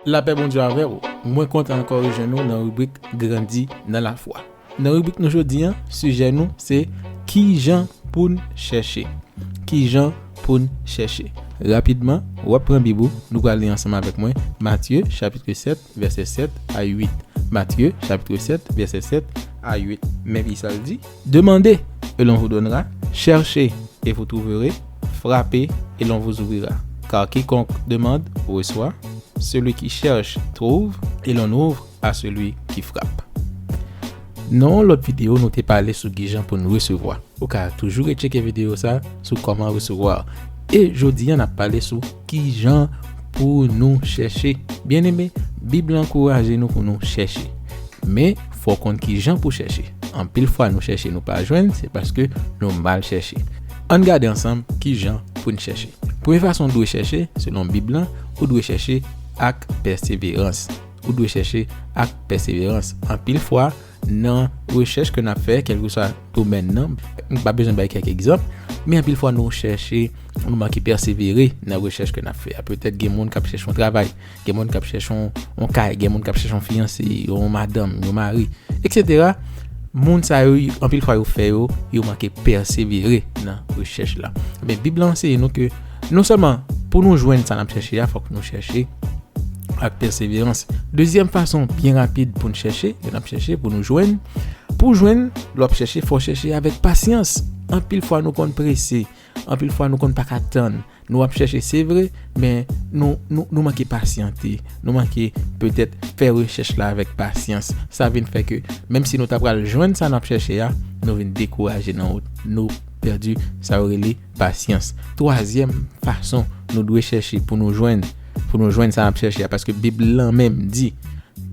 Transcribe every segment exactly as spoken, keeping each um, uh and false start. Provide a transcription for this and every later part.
Lapè Bondye avè w. Mwen kontan ankò rejwenn nou nan ribrik Grandi nan lafwa. Nan ribrik nou jodi a, sijè nou se kijan pou n chèche. Kijan pou n chèche. Rapidman, w ap pran Bib ou, nou pral li ansanm avèk mwen Matye chapit sèt, vèsè sèt a uit. Matye chapit sèt, vèsè sèt a uit. Men li sa l di, Demandez et l'on vous donnera, cherchez et vous trouverez, frappez et l'on vous ouvrira. Car quiconque demande reçoit, celui qui cherche trouve, et l'on ouvre à celui qui frappe. Nan yon lòt videyo, nou te pale sou kijan pou n resevwa. Ou ka toujou retcheke videyo sa sou kòman resevwa. E jodi a, n ap pale sou kijan pou nou chèche. Byeneme, Bib la ankouraje nou pou nou chèche. Men, fò w konn kijan pou chèche. Anpil fwa, nou chèche, nou pa jwenn, se paske nou mal chèche. Ann gade ansanm kijan pou n chèche. Premye fason w dwe chèche, selon Bib la, ou dwe chèche ak pèseverans. Ou dwe chèche ak pèseverans. Anpil fwa, nan rechèch ke n ap fè, kèlkeswa domèn nan, m pa bezwen bay kèk egzanp, men anpil fwa nou chèche, nou manke pèsevere nan rechèch ke n ap fè a. Petèt gen moun k ap chèche yon travay, gen moun k ap chèche yon, yon kay, gen moun k ap chèche yon fiyanse, yon madanm, yon mari, etsetera. Moun sa yo, anpil fwa yo fè yo, yo manke pèsevere nan rechèch la. Men Bib la anseye nou ke non sèlman pou nou jwenn sa n ap chèche a, fòk nou chèche ak pèseverans. Dezyèm fason byen rapid pou n chèche, lè n ap chèche pou nou jwenn. Pou jwenn, lè w ap chèche, fò w chèche avèk pasyans. Anpil fwa nou konn prese, anpil fwa nou konn pa ka tann. Nou ap chèche, se vre, men nou, nou, nou manke pasyante. Nou manke petèt fè rechèch la avèk pasyans. Sa vin fè ke, menm si nou ta pral jwenn sa n ap chèche a, nou vin dekouraje nan wout. Nou pèdi sa yo rele pasyans. Twazyèm fason nou dwe chèche pou nou jwenn, pou nou jwenn sa n ap chèche a, paske Bib lan menm di,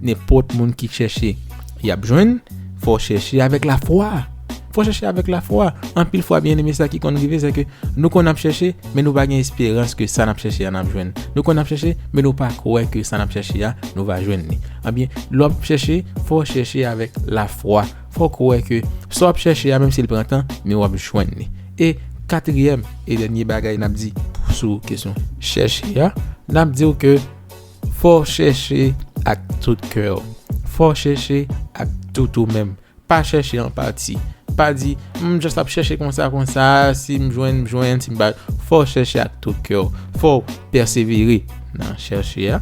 nenpòt moun ki chèche, y ap jwenn, fò w chèche avèk lafwa. Fò w chèche avèk lafwa. Anpil fwa, byeneme, sa ki konn rive, se ke nou konn ap chèche, men nou pa gen esperans ke sa n ap chèche a n ap jwenn. Nou konn ap chèche, men nou pa kwè ke sa n ap chèche a, nou va jwenn li. Ebyen, lè w ap chèche, fò w chèche avèk lafwa. Fò w kwè ke sa w ap chèche a, menm si l pran tan, men w ap jwenn li. E katriyèm e dènye bagay n ap di sou kesyon chèche a, n ap di w ke fò w chèche ak tout kè w. Fò w chèche ak tout ou menm. Pa chèche an pati. Pa di, "M just ap chèche konsa, konsa, si m jwenn, m jwenn, si m pa." Fò w chèche ak tout kè w. Fò w pèsevere nan chèche a.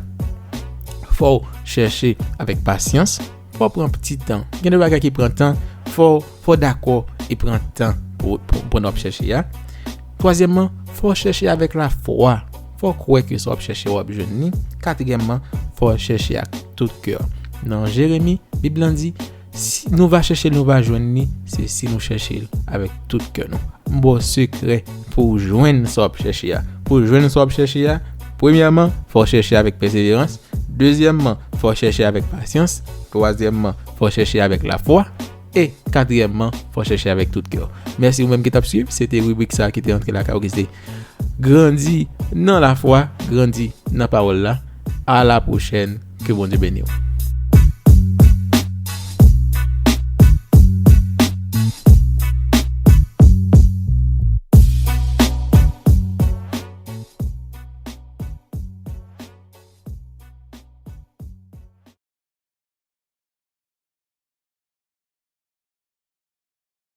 Fò w chèche avèk pasyans. Fò w pran ti tan. Gen de bagay ki pran tan. Fò, fò w dakò e pran tan pou, pou, pou n ap chèche a. Twazyèmman, fò w chèche avèk lafwa. Fò w kwè ke sa w ap chèche, w ap jwenn li. Katriyèmman, fò w chèche ak tout kè w. Nan Jeremi, Bib lan di, "Si nou va chèche l, nou va jwenn li, se si nou chèche l avèk tout kè nou." M ba w sekrè pou w jwenn sa w ap chèche a. Pou w jwenn sa w ap chèche a, premyèman, fò w chèche avèk pèseverans. Dezyèmman, fò w chèche avèk pasyans. Twazyèmman, fò w chèche avèk lafwa. E katriyèmman, fò w chèche avèk tout kè w. Mèsi ou menm ki t ap swiv. Se te ribrik sa a ki te antre lakay ou, ki se Grandi nan lafwa, grandi nan pawòl la. A la pwochèn. Ke Bondye beni w.